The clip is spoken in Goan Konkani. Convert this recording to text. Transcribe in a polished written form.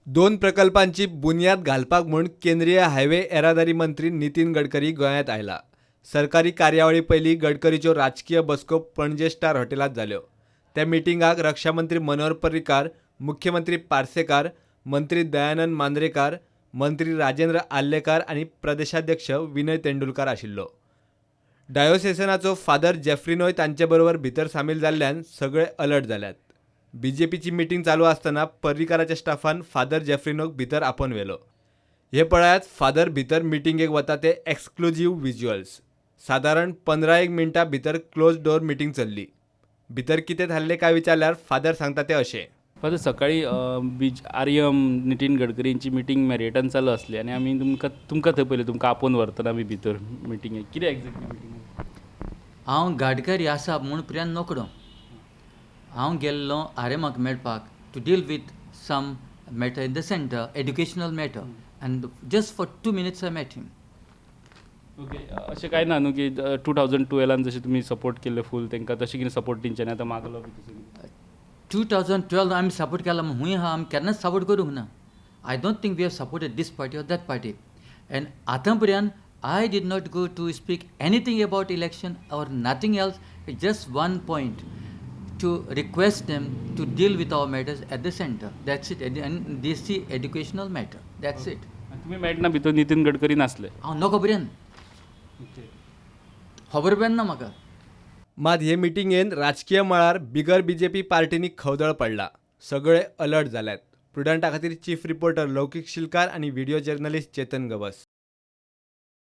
दोन प्रकल्पांची बुन्याद घालपाक म्हूण केंद्रीय हायवे येरादारी मंत्री नितीन गडकरी गोंयांत आयला. सरकारी कार्यावळी पयलीं गडकरीच्यो राजकीय बसको पणजे स्टार हॉटेलांत जाल्यो. त्या मिटिंगाक रक्षामंत्री मनोहर पर्रीकार, मुख्यमंत्री पार्सेकार, मंत्री दयानंद मांद्रेकार, मंत्री राजेंद्र आर्लेकार आनी प्रदेशाध्यक्ष विनय तेंडुलकार आशिल्लो. डायोसेसनाचो फादर जेफ्रिनोय तांचे बरोबर भितर सामील जाल्ल्यान सगळे अलर्ट जाल्यात. बीजेपीची मिटींग चालू आसतना पर्रीकाराच्या स्टाफान फादर जेफ्रिनोक भितर आपोवन व्हेलो. हे पळयात फादर भितर मिटिंगेक वता ते एक्सक्लुजीव विज्युअल्स. सादारण 15 एक मिनटां भितर क्लोज डोर मिटींग चल्ली. भितर कितें थारलें काय विचारल्यार फादर सांगता ते अशें. फादर, सकाळी बीज आर्यम नितीन गडकरींची मिटींग मॅरियटान चालू आसली आनी आमी तुमकां थंय पळयलें, तुमकां आपोवन व्हरतना बी भितर मिटिंगेक. कितें एग्जॅक्टली मिटींग? हांव गडकरी आसा म्हूण पर्यंत नकळो. हांव गेल्लो आर्यमाक मेळपाक to deal with some matter in the centre, educational matter, and just for 2 minutes I met him. Okay, अशें कांय ना न्हू की 2012न जशें तुमी सपोर्ट केल्ले फूल तांकां, तशें कितें सपोर्ट तेंच्यांनी आतां मागलो बी तशें कितें? 2012 आमी सपोर्ट केला म्हूण हुंय आहा, आमी केन्नाच सपोर्ट करूंक ना. I don't think we have supported this party or that party, and आतां पर्यंत I did not go to speak anything about election or nothing else. Just one point, to request them to deal with our matters at the centre. That's it. And this see, educational matter, that's it. आनी तुमी मेळटना भितर नितीन गडकरी नासले? हांव नकळो पर्यंत, खबर पर्यंत ना म्हाका. मात हे मिटिंगेन राजकीय मळार बिगर बीजेपी पार्टींनी खवदळ पडला. सगळे अलर्ट जाल्यात. प्रुडंटा खातीर चीफ रिपोर्टर लौकीक शिलकार आनी व्हिडिओ जर्नलिस्ट चेतन गवस.